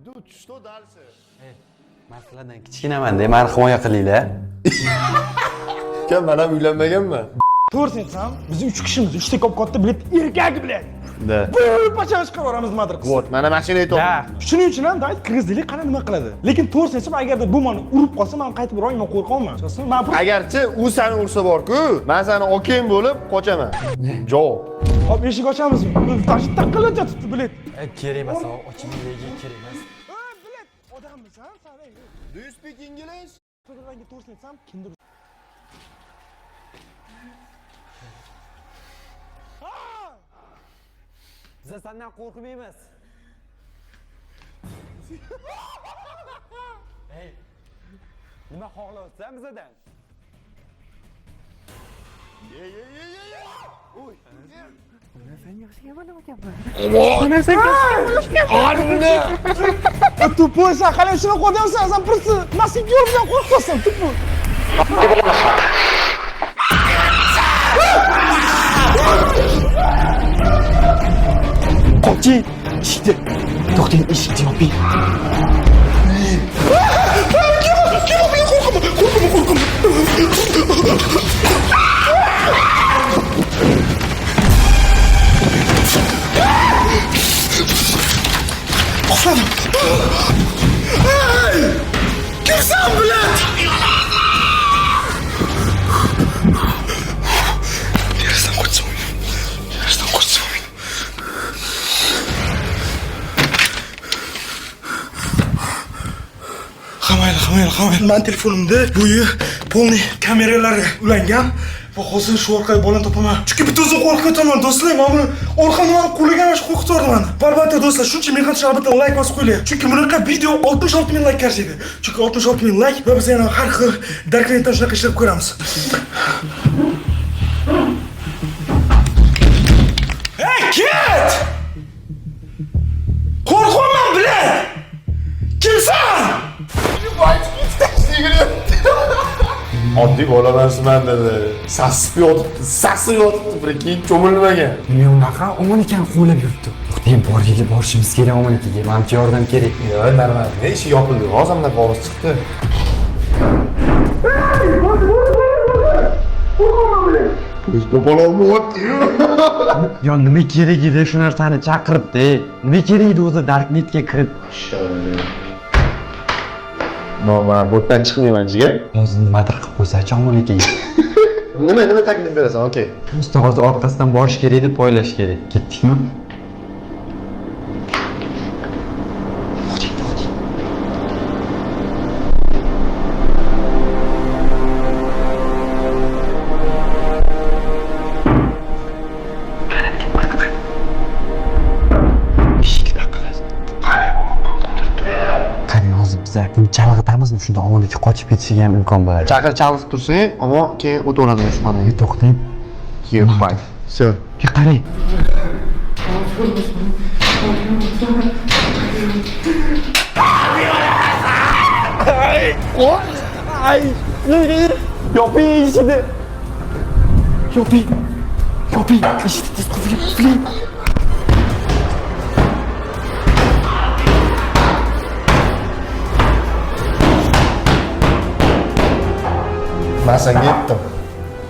Dude, что дальше? Man sizlardan kichkinaman-da, mani himoya qilinglar. Uka, men ham uylanmaganman. To'g'risini aytsam, biz 3 kishimiz, 3 ta kop-katta bilet erkak bilet. Да. Bir pachani chiqarib yuboramiz nimadir qilsa. Вот, mana mashina aytyapman. Da. Shuning uchun ham dayt kirgizdik, qani nima qiladi. Lekin to'g'risini aytsam, agarda bu meni urib qolsa, men qaytib borolmayman, men qo'rqyapman. Tushunasizmi? Men Agarchi u seni ursa bor-ku, men seni okang bo'lib qochaman. Javob. Hop, eshik ochamizmi? Tashi taqillab yotibdi bilet. Kerak emas, ochimligi kerak emas. Ey, bilet, odammisan san? Ey, Do you speak English? To'g'ri, to'g'risini aytsam, kimdir Biz sendan qo'rqmaymiz. Ey, nima xohlayapsan bizadan? Ye ye ye ye ye. Uy. Тупой san, hali shuni qo'ryapsan, san просто maskga bilan qo'rqyapsan, тупой. Qoching, eshikni. To'xtang, eshikni yoping. Kimsan bilet? Derazadan qochsam o'ydim. Derazadan qochsam o'ydim. Hamayli, hamayli, hamayli. Mani telefonimda bo'yi полный kameralari ulangan va hozir shu orqali bolani topaman. Chunki bitta o'zim qo'rqib ketaman, do'stlar. Mana buni orqamdan mani qo'llagan shu qo'rqitardi mani. Va albatta do'stlar, shuncha mehnat uchun albatta layk bosib qo'yinglar. Chunki bunaqa video 66 ming layk arziydi. Chunki 66 ming layk va biz yana har xil Darknetdan shunaqa ishlar ko'ramiz. Ey, ket! Qo'rqyapman, bilan! Kimsan? Oddiy bola emasman dedi. Sasib yotibdi, sasib yotibdi, прикинь, cho'milmagan. Nima unaqa Omon akani quvlab yuribdi. To'xtang, borga borishimiz kerak Omon akaga. Manimcha yordam kerak. Yo'q, normal. Ne ishi yopildi? Hozir bunaqa ovoz chiqdi. Yo, nima kerak edi shu narsani chaqiribdi? Nima kerak edi o'zi Darknetga kirib? No, man bu yerdan chiqmayman jigar. Hozir nimadir qilib qo'ysachi Omon akaga. Nima, nima taklif berasan? Okey. Usta hozir orqasidan borish kerak deb poylash kerak. Ketdikmi? Qarang, hozir biz buni chalg'itamizmi? Shunda Omon aka qochib ketishiga ham imkon bo'ladi. Chaqir chalg'itib tursang, ammo keyin o'taveradi shu xonaga. To'xtang. Keyin Всё. Qarang. Yoping eshikni. Yoping. Yoping. Eshikni tez qulflang, qulflang. Men senga aytdim.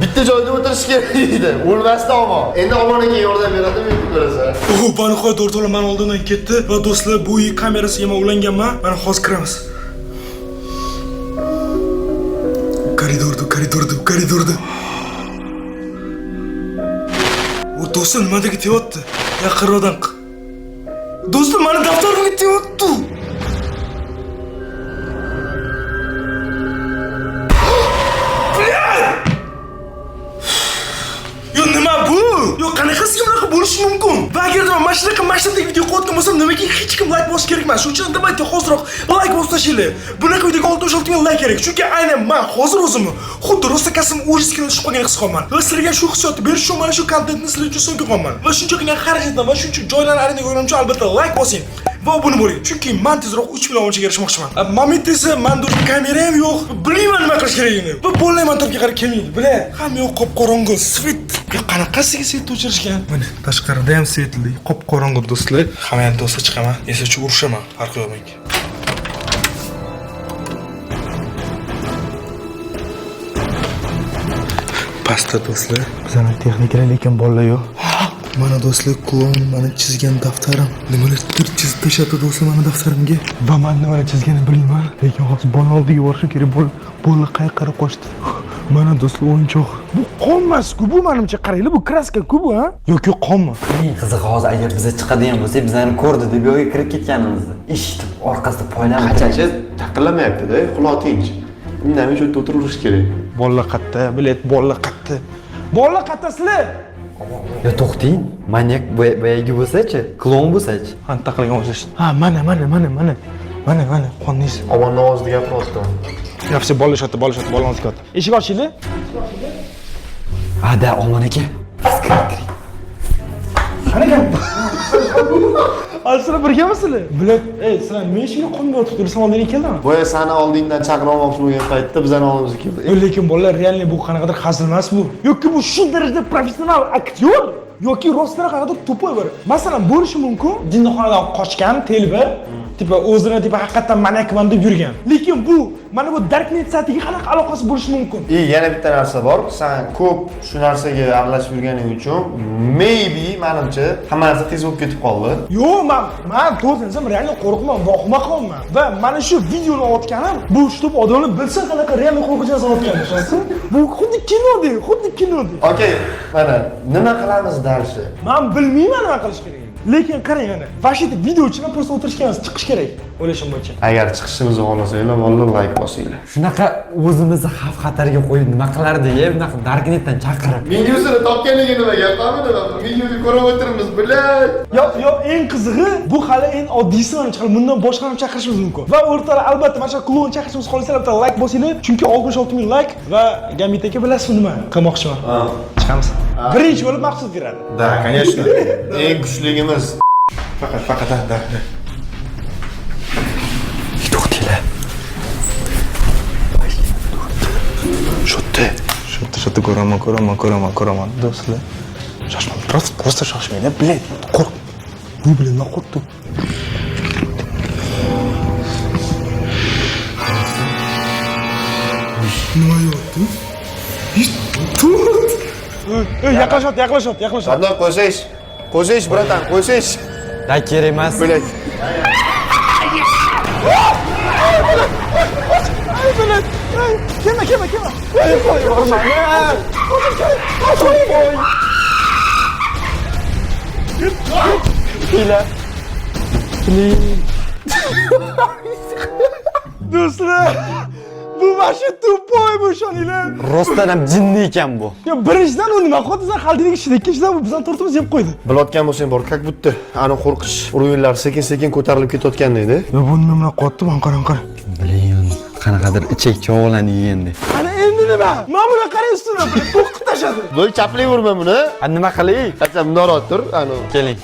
Bitta joyda o'tirish kerak edi. O'lmasdan omon. Endi omon aka yordam beradimi, yo'qmi ko'rasan. Oh, banihoyat o'rtoqlar mani oldimdan ketdi va do'stlar bu uy kamerasiga men ulanganman. Mana hozir kiramiz. Koridorda, koridorda, koridorda. O do'stlar nimadir ketyapti. Yaqinroqdan. Do'stlar mani daftarimga tegyapti. Yo nima bu? Yo qanaqasiga bunaqa bo'lishi mumkin? Va agarda men mana shunaqa masshtabdagi video qo'yayotgan bo'lsam, nimaga hech kim like bosish kerak emas? Shuning uchun давайте hoziroq like bosib tashlanglar. Bunaqa videoga 66 ming like kerak. Chunki aynan men hozir o'zimni xuddi rosa kasm ужасga tushib qolgan his qilaman. Va sizlarga shu hissiyotni berish uchun mana shu kontentni sizlar uchun so'nggi qilaman. Va shuncha qilgan xarajatdan va shuncha joylarni arendaga olganim uchun albatta like bosing. va obuna bo'ling. Chunki men tezroq 3 million obunachiga erishmoqchiman. Момент esa menda уже kamera ham yo'q. Bilmayman nima qilish kerakligini. Va bolalar ham tarafga qarab kelmaydi. Бля, hamma yoq qop-qorong'u, свет. Qanaqasiga свет o'chirishgan? Mana tashqarida ham свет li, qop-qorong'u, do'stlar. Hamma ham, do'stlar, chiqaman. Esa urushaman, farqi yo'q menga. Pastda, do'stlar. Bizani texnikalar, lekin bolalar yo'q. Mana, do'stlar, klon mani chizgan daftarim. Nimalardir chizib tashlabdi, do'stlar, mani daftarimga. Va man nimalar chizganini bilmayman. Lekin hozir bola oldiga borishim kerak. Bola qayerga qarab qochdi? Mana, do'stlar, o'yinchoq. Bu qonmas-ku bu, menimcha, qaranglar, bu краска-ku bu, ha? Yoki qonmi? Eng qizig'i, hozir agar biza chiqadigan bo'lsak, bizani ko'rdi deb yo'lga kirib ketganimizni eshitib, orqasida poylab. Qachancha taqillamayapti-da, quloq tinch. Indamay shu yerda o'tiraverish kerak. Bolalar qayerda? Bilet, bolalar qayerda? Bolalar qayerdasizlar? Yo, to'xting, manyak boyagi bo'lsa-chi, klon bo'lsa-chi? Ha, taqilgan o'zi. Ha, mana, mana, mana, mana. Mana, mana, qonningiz. Omonni ovozida gapiryapti. Yaxshi, bola shotdi, bola shotdi, bola oldiga katta. Eshik ochinglar. Ada, Omon aka. Qani gap? Sizlar birgamisizlar? Bilet, ey, sizlar nima eshikni qonga otib turibsan, oldingga keldimi? Boya sani oldingdan chaqira olmoqchi bo'lgan paytda bizani oldimizga keldi. Lekin bolalar, реально bu qanaqadir hazil emas bu. Yoki bu shu darajada professional aktyor, yoki rostdan qanaqadir тупой bir. Masalan, bo'lishi mumkin, jinnixonadan qochgan telba, типа o'zini типа haqiqatdan manyakman deb yurgan. Lekin bu mana bu Darknet saytiga qanaqa aloqasi bo'lishi mumkin? И yana bitta narsa bor. San ko'p shu narsaga aralashib yurganing uchun maybe, manimcha, hamma narsa tez bo'lib ketib qoldi. Yo'q, man to'g'risini desam, реально qo'rqman, vahima qilyapman. Va mana shu videoni olayotganim bu, чтобы odamlar bilsin qanaqa реально qo'rqinch narsa olayotganini. Tushunasizmi? Bu xuddi kinodek, xuddi kinodek. Okey, mana nima qilamiz дальше? Man bilmayman nima qilish kerak. Lekin qarang, mana вообще video uchun ham просто o'tirishga emas, chiqish kerak, o'ylashim bo'yicha. Agar chiqishimizni xohlasanglar, bolalar, like bosinglar. Shunaqa o'zimizni xavf xatarga qo'yib nima qilardik, e, bunaqa Darknetdan chaqirib. Videosini topganligi nima gapami nima? Videoni ko'rib o'tiribmiz, блядь. Yo, yo, eng qizig'i, bu hali eng oddiysi, manimcha, hali bundan boshqa ham chaqirishimiz mumkin. Va o'rtoqlar, albatta, mana shu klon chaqirishimizni xohlasanglar, bitta like bosinglar, chunki 66 ming like va Gambit aka, bilasizmi nima qilmoqchiman? Chiqamiz. Birinchi bo'lib Maqsud kiradi. Да, конечно. Eng kuchligimiz. Faqat, faqat, да, да. To'xtinglar. Shotda. Shotda, shotda ko'raman, ko'raman, ko'raman, ko'raman. Do'stlar. Shoshmang, просто, просто shoshmanglar, блядь, qo'rq. Bu bilan nima qo'rqdim? Nima yotdi? Tut! Ey, yaqinlashyapti, yaqinlashyapti, yaqinlashyapti. Родной, qo'ysangiz. Qo'ysangiz, братан, qo'ysangiz. Да, kerak emas. Блядь. Ay, блядь! Ay, kelma, kelma, kelma. Ay, qo'y, borma. Qo'y, qo'y. Hila. Please. Do'stlar, bu вообще тупой bu, ishoninglar. Rostdan ham jinni ekan bu. Yo, birinchidan u nima qildi? Bizlar xaldinlik ichida, ikkinchidan bu bizani tortimiz yeb qo'ydi. Bilayotgan bo'lsang bor, как будто ani qo'rqish уровень lari sekin-sekin ko'tarilib ketayotgandek. Yo, bu nima bilan qotdi? Man qarang, qarang. Блин, qanaqadir ichak chovg'alani yegandek. Ana endi nima? Mana buni qarang, ustuna to'qib tashladi. Voy, chaplayverma buni. A, nima qilay? Qachon bundoq tur, ani. Keling.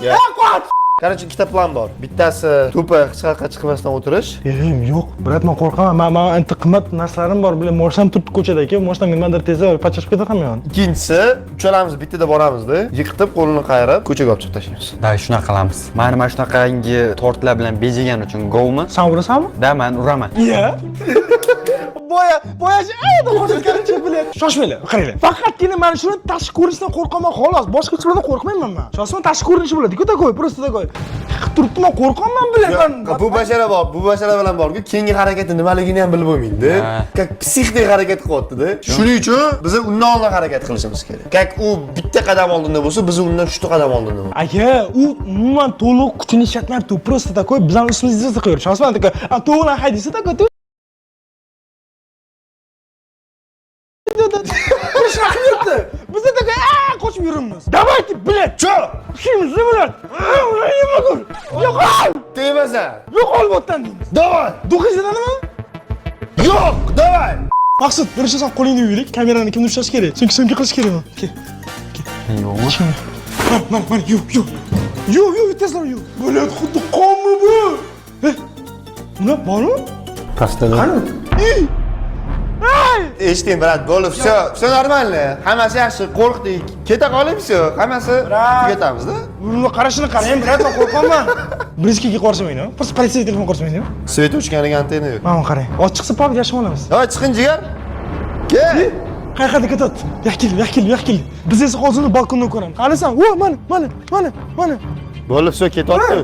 Короче, ikkita plan bor. Bittasi тупо hech qayerga chiqmasdan o'tirish. Yo'q, yo'q, брат, man qo'rqaman. Man ancha qimmat narsalarim bor. Bilan moshinam turibdi ko'chada, aka. Moshinam nimadir tezda pachashib ketadi hamma yoqni. Ikkinchisi, uchalamiz bittada boramizda, yiqitib, qo'lini qayirib, ko'chaga olib chiqib tashlaymiz. Да, shunaqa qilamiz. Mani mana shunaqangi tortlar bilan bejagan uchun govmi? San urasanmi? Да, man uraman. Iya. Boya, boya ayda qo'shilganicha, блядь. Shoshmanglar, qaranglar. Faqatgina mana shuni tashqi ko'rinishdan qo'rqaman, xolos. Boshqa hech nimadan qo'rqmayman man. Shoshma, tashqi ko'rinishi bo'ladi-ku, такой, просто такой. Turibdi, man qo'rqaman, блядь, man. Bu bashara bor, bu bashara bilan borku, keyingi harakati nimaligini ham bilib bo'lmaydi. Ha. Как псих dek harakat qilyapti-da. Shuning uchun biz undan oldin harakat qilishimiz kerak. Как u bitta qadam oldinda bo'lsa, biz undan uchta qadam oldinda bo'lamiz. Aka, u umuman to'liq kuchini ishlatmayapti. U просто такой bizani ustimizga qilyapti. Shoshma, такой, a to'g'ri haydaysa, такой shunaqa qilyapti. Biz такой, a qochib yuribmiz. Давайте, блядь, чё? Ishimiz, блядь. Nima ko'r? Yo'qol! Tegmasan. Yo'qol bu yerdan deymiz. Давай! Do'qizda nima? Yo'q, давай! Maqsud, birinchi sen qo'lingni yuvaylik, kamerani kimdir ushlash kerak. Chunki syomka qilish kerak. Kel. Yo'qmi? Mana, mana, mana, yuv, yuv. Yo'q, yo'q, tezlar yo'q. Блядь, xuddi qonmi bu? Nima bormi? Pastda. Qani? Eshiting, брат, bo'ldi, все, все нормально. Hammasi yaxshi, qo'rqdik. Keta qolib, все, hammasi tugatamiz-da. Buni qarashini qarang, брат, men qo'rqaman. Близкий ga ko'rsamaydi, просто politsiyaga telefon ko'rsamaydi. Свет o'chganiga antenna yo'q. Mana qarang. Oz chiqsa pop yashab olamiz. Давай, chiqing jigar. Kel. Qayerda ketyapti? Yoq kel, yoq kel, yoq kel. Biz esa hozir uni balkondan ko'ramiz. Qarasan, o, mana, mana, mana, mana. Bo'ldi, все, ketyapti.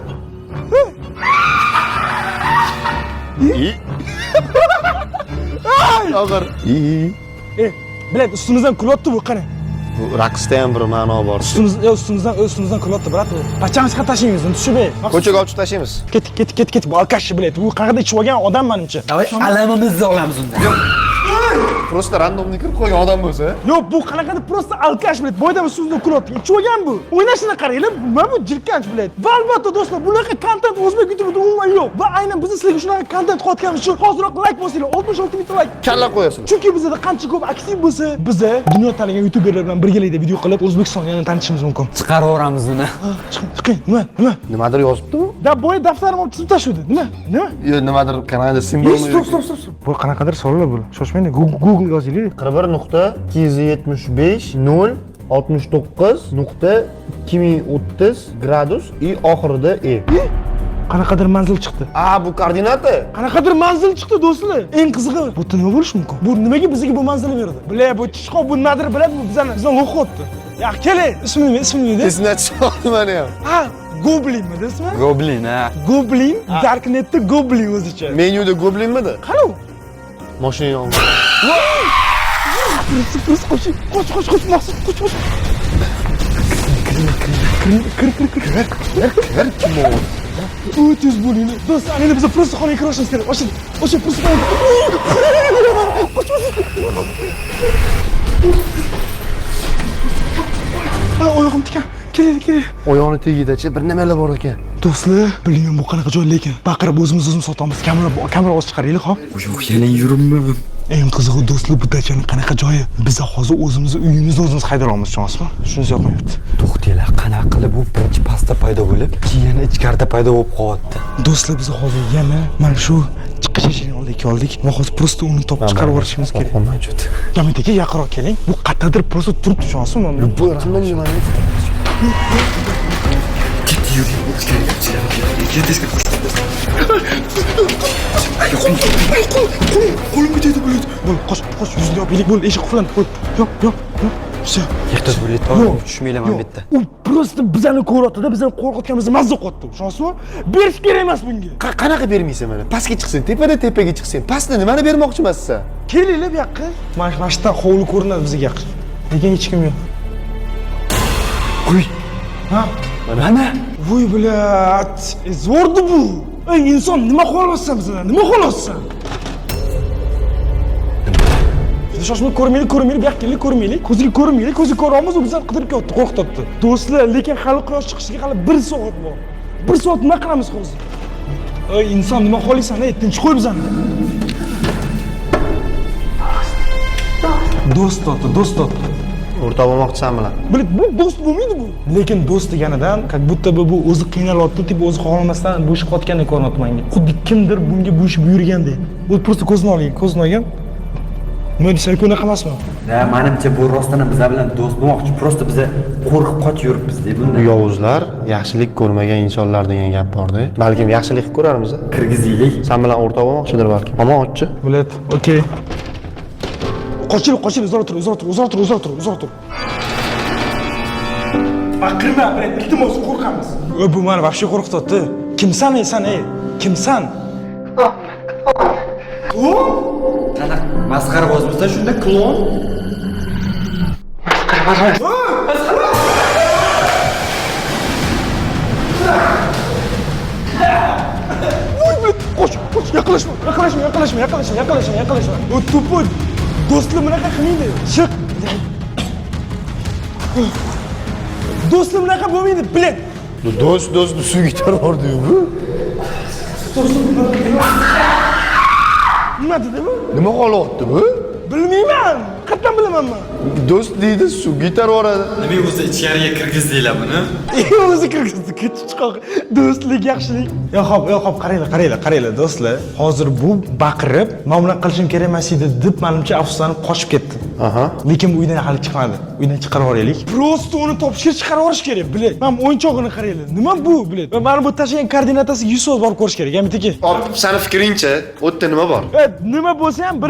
I. Og'ir. I. E, блядь, ustimizdan kulyapti bu, qarang. Bu raqsda ham bir ma'no bor. Ustimiz, ustimizdan, ustimizdan kulyapti, брат. Pachamiz chiqarib tashlaymiz, uni tushib. Ko'chaga olib chiqib tashlaymiz. Ketdik, ketdik, ketdik, ketdik. Bu алкаш, блядь. Bu qayerda ichib olgan odam menimcha. Давай alamimizni olamiz undan. Просто рандомный kirib qolgan odam bo'lsa. Yo'q, bu qanaqadir просто алкаш, блядь. Boydan ustimizdan kulyapti. Ichib olgan bu. O'ynashini qaranglar, nima bu jirkanch, блядь. Va albatta do'stlar, bunaqa kontent o'zbek YouTube'da umuman yo'q. Va aynan biz sizlarga shunaqa kontent qilayotganimiz uchun hoziroq like bosinglar. 66 mingta like. Kalla qo'yasizlar. Chunki bizda qancha ko'p aktiv bo'lsa, biza dunyo tanigan youtuberlar bilan birgalikda video qilib O'zbekistonni yana tanitishimiz mumkin. Chiqaraveramiz uni. Chiqing, chiqing, nima, nima? Nimadir yozibdimi? Da boya daftarim olib chizib tashladi. Nima? Nima? Yo, nimadir qanaqadir simvolmi? Стоп, стоп, стоп, стоп. Bu qanaqadir savollar bu. Shoshmang, Google yozinglar. 41.275 0 69.2030 gradus и oxirida E. Qanaqadir manzil chiqdi. A, bu koordinata. Qanaqadir manzil chiqdi do'stlar. Eng qizig'i, bu yerda nima bo'lishi mumkin? Bu nimaga bizga bu manzilni berdi? Бля, bu chichqon bu nimadir biladi, bu bizani o'qiyapti. Yo'q, keling. Ismi nima? Ismi nima edi? Esimdan chiqdi mani ham. Ha, Goblinmi ismi? Goblin, ha. Goblin, Darknetda Goblin o'zicha. Menyuda goblinmidi? Qani u? Mashinani oldi. Qoch, qoch, qoch, qoch, Maqsud, qoch, qoch. Kir, kir, kir, kir. Kir, kim u? U tez bo'linglar. Do'stlar, endi biz просто xonaga kirishimiz kerak. O'sha, o'sha просто xonaga. Qoch, qoch. Ay, oyog'im tikan. Kelaylik, kelaylik. Oyog'ini tagidachi bir nimalar bor ekan. Do'stlar, bilmayman bu qanaqa joy, lekin baqirib o'zimiz o'zimiz sotamiz. Kamera, kamera oz chiqaraylik, hop. Yo'q, yana yuribman. Eng qizig'i do'stlar, bu dachani qanaqa joyi? Biz hozir o'zimizni uyimizda o'zimiz haydalayapmiz, tushunasizmi? Shunisi yoqmayapti. To'xtanglar, qanaqa qilib bu birinchi pastda paydo bo'lib, keyin yana ichkarida paydo bo'lib qolyapti? Do'stlar, biz hozir yana mana shu chiqish eshigining oldiga keldik va hozir просто uni topib chiqarib yuborishimiz kerak. Qo'rqaman juda. Jamit aka, yaqinroq keling. Bu qayerdadir просто turibdi, tushunasizmi? Bu random nimani? Ket yuring, ichkariga, ichkariga. Tezga qo'sh. Ay, qo'lim, ay, qo'lim, qo'lim, qo'limga tegdi, блядь. Bo'l, qoch, qoch, yuzini yopaylik. Bo'l, eshik qulflandi. Bo'l, yop, yop, yop. Всё. Ehtiyot bo'ling, Yo'q, tushmanglar mana bu yerda. U просто bizani ko'ryapti-da, bizani qo'rqitganimizni mazza qilyapti. Tushunasizmi? Berish kerak emas bunga. Qanaqa bermaysan mana? Pastga chiqsin, tepada tepaga chiqsin. Pastda nimani bermoqchi emassan? Kelinglar bu yoqqa. Mana shu yerdan hovli ko'rinadi bizga yaqin. Lekin hech kim yo'q. Qo'y. Ha? Mana. Voy, блядь. Zo'rdi bu. Ey inson, nima xohlayapsan bizdan? Nima xohlayapsan? Shoshmay ko'rmaylik, ko'rmaylik, bu yoqqa kelaylik, ko'rmaylik. Ko'ziga ko'rinmaylik, ko'ziga ko'ryapmiz, u bizani qidirib kelyapti, qo'rqityapti. Do'stlar, lekin hali quyosh chiqishiga hali 1 soat bor. 1 soat nima qilamiz hozir? Ey inson, nima xohlaysan? Ey, tinch qo'y bizani. Do'st topdi, do'st topdi. O'rtoq bo'lmoqchisan bilan. Bilib, bu do'st bo'lmaydi bu. Lekin do'st deganidan, как будто бы bu o'zi qiynalyapti, deb o'zi xohlamasdan bu ish qilayotgandek ko'rinyapti menga. Xuddi kimdir bunga bu ish buyurgandek. U просто ko'zini olgan, ko'zini olgan. Nima deysan, unaqa emasmi? Da, manimcha bu rostdan ham bizlar bilan do'st bo'lmoqchi. Просто biza qo'rqib qochib yuribmiz-da bundan. Yovuzlar yaxshilik ko'rmagan insonlar degan gap borda. Balkim yaxshilik qilib ko'rarmiz. Kirgizaylik. San bilan o'rtoq bo'lmoqchidir balkim. Ammo otchi. Блядь, okey. Qochil, qochil, uzoq tur, uzoq tur, uzoq tur, uzoq tur, uzoq tur. Baqirma, блядь, iltimos, qo'rqamiz. Ö, bu meni вообще qo'rqityapti. Kimsan ey san ey? Kimsan? Klon? Qanaqa masxara bozmizda shunda klon? Voy, блядь, qoch, qoch, yaqinlashma, yaqinlashma, yaqinlashma, yaqinlashma, yaqinlashma, yaqinlashma. U тупой. Do'stlar bunaqa qilmaydi. Chiq. Do'stlar bunaqa bo'lmaydi, блядь. Do'st do'st suvga itarib yubordi-yu bu. Nima dedi bu? Nima xohlayapti bu? Bilmayman. Qayerdan bilaman man? Do'st deydi, suvga itarib yuboradi. Nima o'zi ichkariga kirgizdinglar buni? O'zi kirgizdi, chiqoq. Do'stlik, yaxshilik. Yo, hop, yo, hop, qaranglar, qaranglar, qaranglar, do'stlar. Hozir bu baqirib, "Men bunaqa qilishim kerak emas edi" deb menimcha afsuslanib qochib ketdi. Aha. Lekin bu uydan hali chiqmadi. Uydan chiqarib yuboraylik. Просто uni topishga chiqarib yuborish kerak, блядь. Mana bu o'yinchog'ini qaranglar. Nima bu, блядь? Mana bu tashlagan koordinatasiga 100% borib ko'rish kerak, Gamitiki. Hop, sani fikringcha, u yerda nima bor? Nima bo'lsa ham bir